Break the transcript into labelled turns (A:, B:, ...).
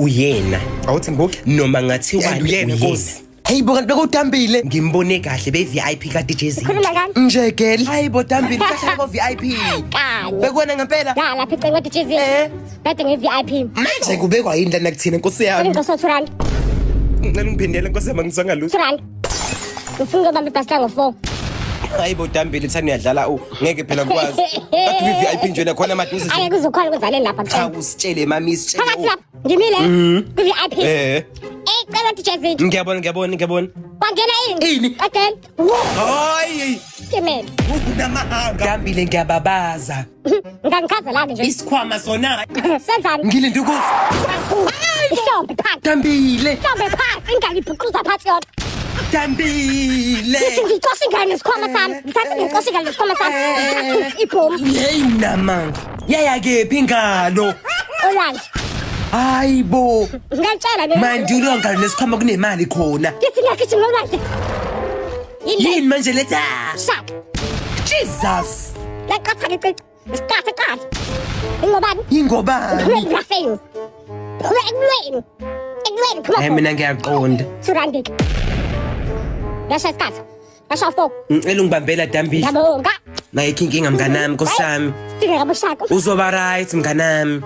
A: Uyena.
B: Awuthi ngibuke.
A: Noma ngathiwa
B: And uyena nkosi. Hey bo kanti bekudambile.
A: Ngimbone kahle be VIP ka DJ Z.
C: Khuluma ngani?
B: Nje girl. Hayi bo dambile kahle ko VIP.
C: Kanye.
B: Bekuwena ngempela.
C: Ya lapha eceleni kwa DJ Z.
B: Eh.
C: Kade nge VIP.
B: Manje kubekwa yini lana kuthina nkosi yami?
C: Ngicela 2 rand.
B: Ngicela ungiphindele nkosi yami angizwanga lutho.
C: 2 rand. Ngifuna ukubamba ibhasi la ngo-4.
B: Hayi bo dambile thani uyadlala u ngeke phela kwazi. Kade uyi VIP nje wena khona maduze nje.
C: Angeke uzokhona ukwenzaleni lapha
B: Cha
C: kuqala.
B: usitshele mami sitshele.
C: Phakathi lapha ngimile kwi-VIP.
B: Eh.
C: Eh, cela DJ Z.
B: Ngiyabona ngiyabona ngiyabona.
C: Kwangena ini?
B: Ini?
C: Qedela. Wo,
B: Hayi.
C: isitimela.
B: Unamahanga. Dambile ngiyababaza.
C: Ngangichazelani nje.
B: Isikhwama sona.
C: Senzani?
B: Ngilinde ukufa.
C: Ihlombe phansi.
B: Dambile.
C: Ihlombe phansi ingane ibhuquza phansi yodwa.
B: Dambile.
C: Ngithi ngicosha ingane nesikhwama sami. Ngithatha ngicosha ingane nesikhwama sami. Ngithatha ibhomu.
B: Hey namanga. Yaya kephi ingalo?
C: Olwandle.
B: Hayi bo.
C: Ngiyakutshela ne.
B: Manje ulo ngalo nesikhwama kunemali khona.
C: Ngithi ngiyagijima olwandle. Yini?
B: Yini manje letha?
C: Shaka.
B: Jesus.
C: Laqatha ke cici. Isiqatha qatha. Ingobani? Phuma
B: Ingobani?
C: ekurafeni. Phuma ekulweni. Ekulweni phuma.
B: Hayi mina ngiyaqonda.
C: 2 rand. Ngasha isikhathi. Ngasha 4.
B: Ngicela ungibambela Dambile.
C: Ngiyabonga.
B: Nayikho inkinga mnganami nkosi yami.
C: Sidinga kabushaka.
B: Uzoba right mnganami.